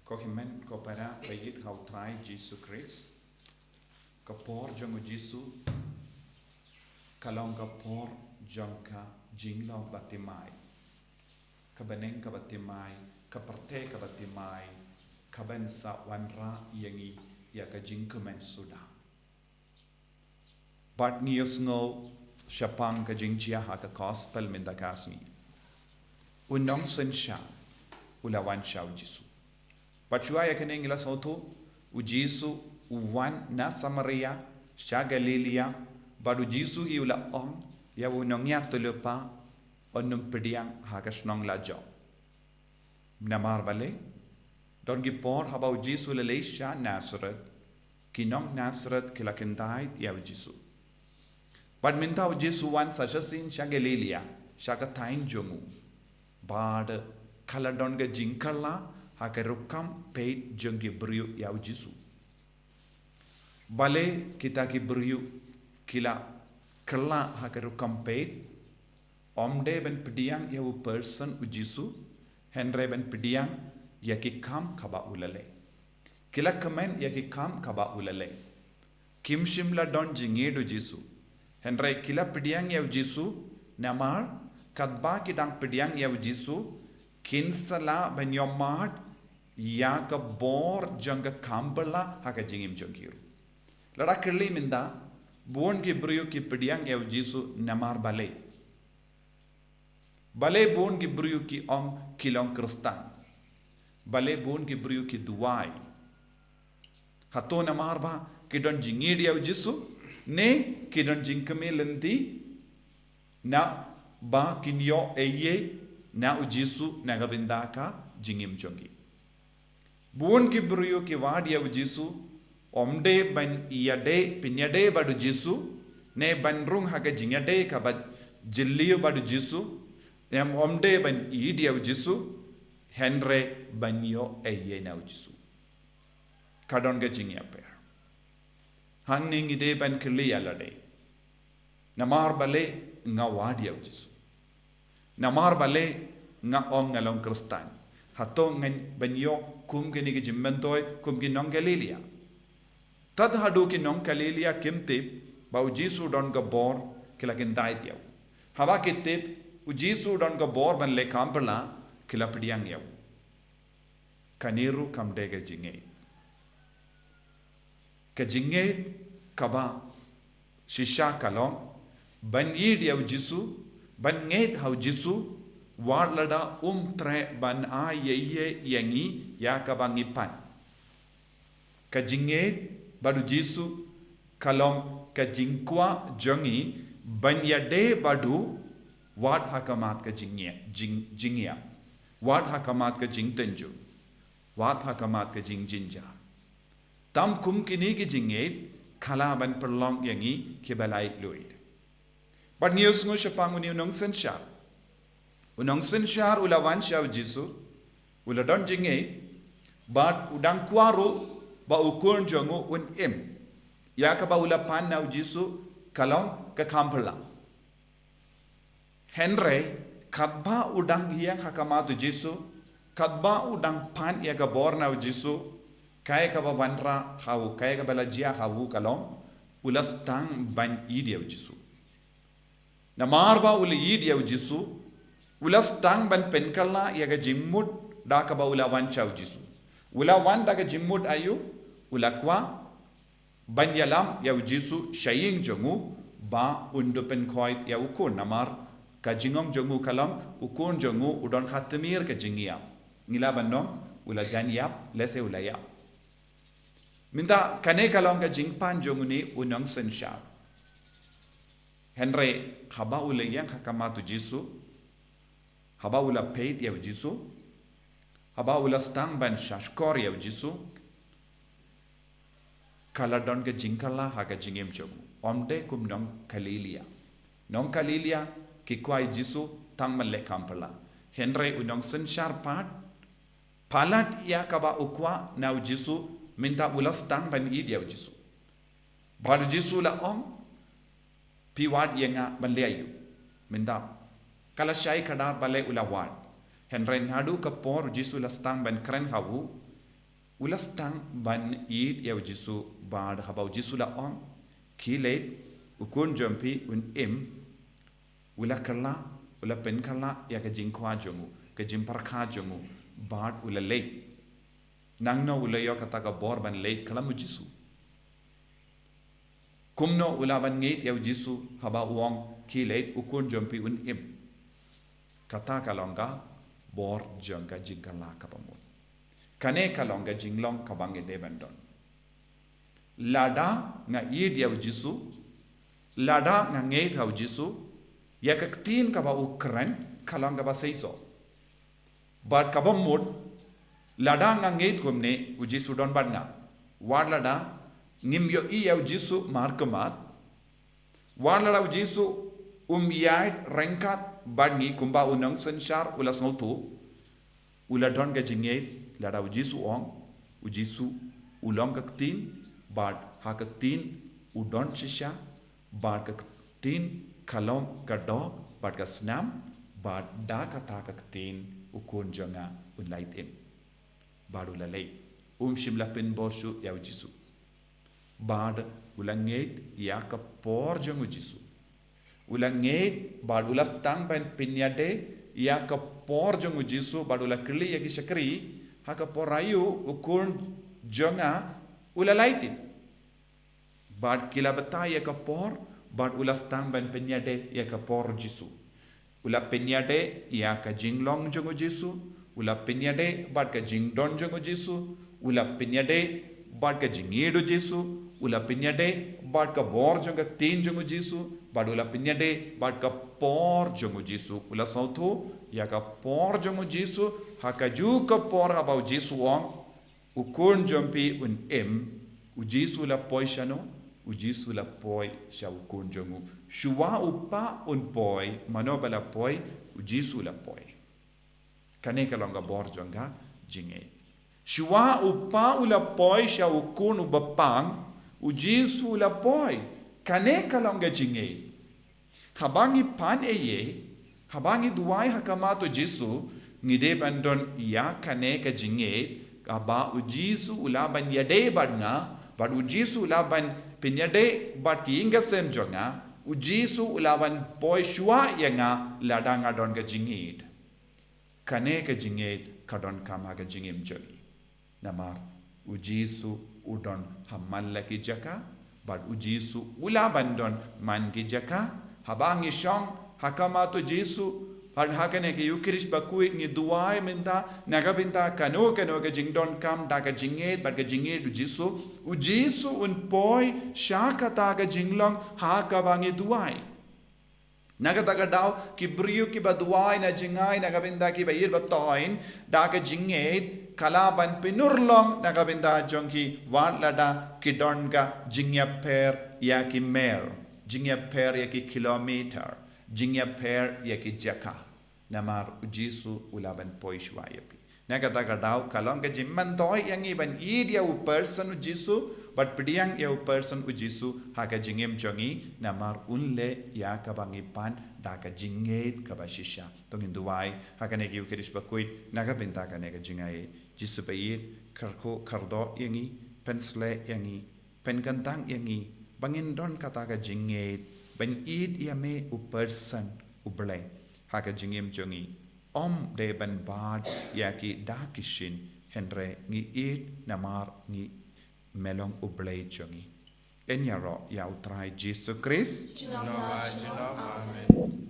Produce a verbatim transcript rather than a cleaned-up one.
Ko hynmen ko para ba ïeit ha u Trai Jisu Khrist, ka por jong u Jisu ka long ka por jong ka jinglong ba timai, ka bneng ka ba timai, ka pyrthei ka ba timai, ka ban sa wanrah ïa ngi ïa ka jingkmen suda. Bad ngi ïohsngew shaphang ka jingjia ha ka gospel mynta ka sngi. U nongsynshar u la wan sha u Jisu. Bad shuwa ïa kane ngi la sngewthuh, u Jisu u wan na Samaria sha Galilia, bad u Jisu hi u la ong ïa u nongïathuhlypa, un ym pdiang ha ka shnong la jong. Namar balei? Don ki por haba u Jisu u la leit sha Nasareth, ki nong Nasareth ki la kyntait ïa u Jisu. Bad mynta u Jisu u wan sa shisien sha Galilia, sha ka thaiñ jong u. Bad ka la don ka jingkylla ha ka rukom peit jong ki briew ïa u Jisu. Balei kita ki briew ki la kylla ha ka rukom peit? Ym dei ban pdiang ïa u person u Jisu, hynrei ban pdiang ïa ki kam kaba u la leh. Ki la kmen ïa ki kam kaba u la leh. Kim shym la don jingïeit u Jisu, hynrei ki la pdiang ïa u Jisu, namar katba ki dang pdiang ïa u Jisu, kin sa lah ban ïohmad ïa ka bor jong ka kam phylla ha ka jingim jong ki ruh. Lada kylli mynta, bun ki briew ki pdiang ïa u Jisu namar balei? Balei bun ki briew ki ong ki long Khristan? Balei bun ki briew ki duwai? Hato namar ba ki don jingïeit ïa u Jisu, ne ki don jingkmen lynti na ba kin ïoh ei ei na u Jisu na ka bynta ka jingim jong ki? Bun ki briew ki wad ïa u Jisu, ym dei ban ïadei, pynïadei bad u Jisu, ne ban rung ha ka jingïadei kaba jylliew bad u Jisu, ne ym dei ban ïeit ïa u Jisu, hynrei ban ïoh ei ei na u Jisu. Ka don ka jingïapher. Hangne ngi dei ban kylli ïa lade. Namar balei nga wad ïa u Jisu? Namar balei nga ong nga long Khristan? Hato ngan ban ïoh kum kine ki jingmyntoi, kum ki nong Galilia? Tad haduh ki nong Galilia kim tip ba u Jisu don ka bor, ki la kyntait ïa u. Haba ki tip u Jisu don ka bor ban leh kam phylla, ki la pdiang ïa u. Kane ruh kam dei ka jingngeit. Ka jingngeit kaba shisha ka long ban ïeit ïa u Jisu, ban ngeit ha u Jisu, wat lada um treh ban ai ei ei ïa ngi ïa kaba ngi pan. Ka jingngeit bad u Jisu ka long ka jingkwah jong ngi ban ïadei bad u, wat ha khmat ka jingïa, jing, jingïap, wat ha khmat ka jingtynjuh, wat ha khmat ka jingjynjar. Tam kum kine ki jingngeit ka lah ban pynlong ïa ngi kiba laitluid. Bad ngi ïohsngew shaphang une u nongsynshar. U nongsynshar u la wan sha u Jisu, u la don jingngeit, bad u dang kwah ruh ba u khun jong u un im. Ïa kaba u la pan na u Jisu ka long ka kam phylla. Hynrei katba u dang ïeng ha khmat u Jisu, katba u dang pan ïa ka bor na u Jisu, kaei kaba wanrah ha u, kaei kaba la jia ha u ka long, u la sdang ban ïeit ïa u Jisu. Namar ba u la ïeit ïa u Jisu, u la sdang ban pynkylla ïa ka jingmut da kaba u la wan sha u Jisu. U la wan da ka jingmut aïu, u la kwah ban ïalam ïa u Jisu sha ïing jong u ba un da pynkhoit ïa u khun, namar ka jingong jong u ka long u khun jong u u don ha tmier ka jingïap. Ngi lah ban ong u la jan ïap, lehse u la ïap. Mynta kane ka long ka jingpan jong une u nongsynshar. Hynrei haba u la ïeng ha khmat u Jisu, haba u la peit ïa u Jisu, haba u la sdang ban shahshkor ïa u Jisu, ka la don ka jingkylla ha ka jingim jong u. Ym dei kum nong Galilia. Nong Galilia ki kwah ïa u Jisu tang ban leh kam phylla. Hynrei u nongsynshar pat, palat ïa kaba u kwah na u Jisu, mynta u la sdang ban ïeit ïa u Jisu. Bad u Jisu u la ong, phi wad ïa nga ban leh aïu? Mynta ka la shai kdar balei u la wad. Hynrei naduh ka por u Jisu u la sdang ban kren ha u, U la sdang ban ïeit ïa u Jisu bad haba u Jisu la ong, "Khie leit, u khun jong phi un im," u la kylla, u la pynkylla ïa ka jingkwah jong u, ka jingpyrkhat jong u, bad u la leit. Nangno u la ïoh kata ka bor ban leit kylla u Jisu? Kumno u lah ban ngeit ïa u Jisu haba u ong, "Khie leit, u khun jong phi un im"? Kata ka long ka bor jong ka jingkylla kaba mut. Kane ka long ka jinglong kaba ngi dei ban don. Lada nga ïeit ïa u Jisu, lada nga ngeit ha u Jisu, ïa ka ktien kaba u kren, ka long kaba seisoh. Bad kaba mut, lada nga ngeit kumne, u Jisu don bad nga. Wat lada ngim ïohi ïa u Jisu markhmat, wat lada u Jisu um ïaid ryngkat bad ngi kumba u nongsynshar u la sngewthuh, u la don ka jingngeit, lada u Jisu ong, u Jisu u long ka ktien, bad ha ka ktien u don shisha, bad ka ktien ka long ka doh bad ka snam, bad da kata ka ktien u khun jong nga un lait im. Bad u la leit. Um shym la pynbor shuh ïa u Jisu. Bad u la ngeit ïa ka por jong u Jisu. U la ngeit bad u la sdang ban pynïadei ïa ka por jong u Jisu, bad u la kylli ïa ki shakri, "Ha ka por aïu u khun jong nga u la lait im?" Bad ki la batai ïa ka por, bad u la sdang ban pynïadei ïa ka por u Jisu. U la pynïadei ïa ka jinglong jong u Jisu, u la pynïadei bad ka jingdon jong u Jisu, u la pynïadei bad ka jingïeit u Jisu, u la pynïadei bad ka bor jong ka ktien jong u Jisu, bad u la pynïadei bad ka por jong u Jisu. U la sngewthuh ïa ka por jong u Jisu, ha kajuh ka por haba u Jisu u ong, "U khun jong phi un im," u Jisu u la poi shano? U Jisu u la poi sha u khun jong u. Shuwa u pa un poi, mano ba la poi? U Jisu u la poi. Kane ka long ka bor jong ka jingngeit. Shuwa u pa u la poi sha u khun uba pang, u Jisu u la poi. Kane ka long ka jingngeit. Haba ngi pan ei ei, haba ngi duwai ha khmat u Jisu, ngi dei ban don ïa kane ka jingngeit, haba u Jisu u lah ban ïadei bad nga, bad u Jisu u lah ban pynïadei bad ki ïing ki sem jong nga, u Jisu u lah ban poi shuwa ïa nga lada nga don ka jingngeit. Kane ka jingngeit ka donkam ha ka jingim jong ngi. Namar u Jisu u don ha man la ki jaka, bad u Jisu u lah ban don man ki jaka. Haba ngi shong ha khmat u Jisu, bad ha kane ka Eucharist bakhuid ngi duwai mynta, na ka bynta kano kano ka jingdonkam da ka jingngeit bad ka jingïeit u Jisu, u Jisu un poi sha kata ka jinglong ha kaba ngi duwai. Na kata ka daw, ki briew kiba duwai na jngai na ka bynta kiba ïeit ba thoiñ da ka jingngeit, ka lah ban pynurlong na ka bynta jong ki wat lada ki don ka jingïapher ïa ki mer, jingïapher ïa ki kilometer, jingïapher ïa ki jaka. Namar u Jisu u lah ban poi shuwa ïa phi. Na kata ka daw, ka long ka jingmyntoi ïa ngi ban ïeit ïa u person u Jisu, bad pdiang ïa u person u Jisu ha ka jingim jong ngi, namar un leh ïa kaba ngi pan da ka jingngeit kaba shisha. To ngin duwai ha kane ka Eucharist bakhuid na ka bynta kane ka jingaiei. Jisu ba ïeit, kyrkhu kyrdoh ïa ngi, pynsleh ïa ngi, pynkyntang ïa ngi ba ngin don kata ka jingngeit ban ïeit ïa me u person u Blei ha ka jingim jong ngi. Ym dei ban bad ïa ki da ki shin, hynrei ngi ïeit namar ngi, me long u Blei jong ngi. Yn ïaroh ïa u Trai Jisu Khrist. Junom la junom. Amen.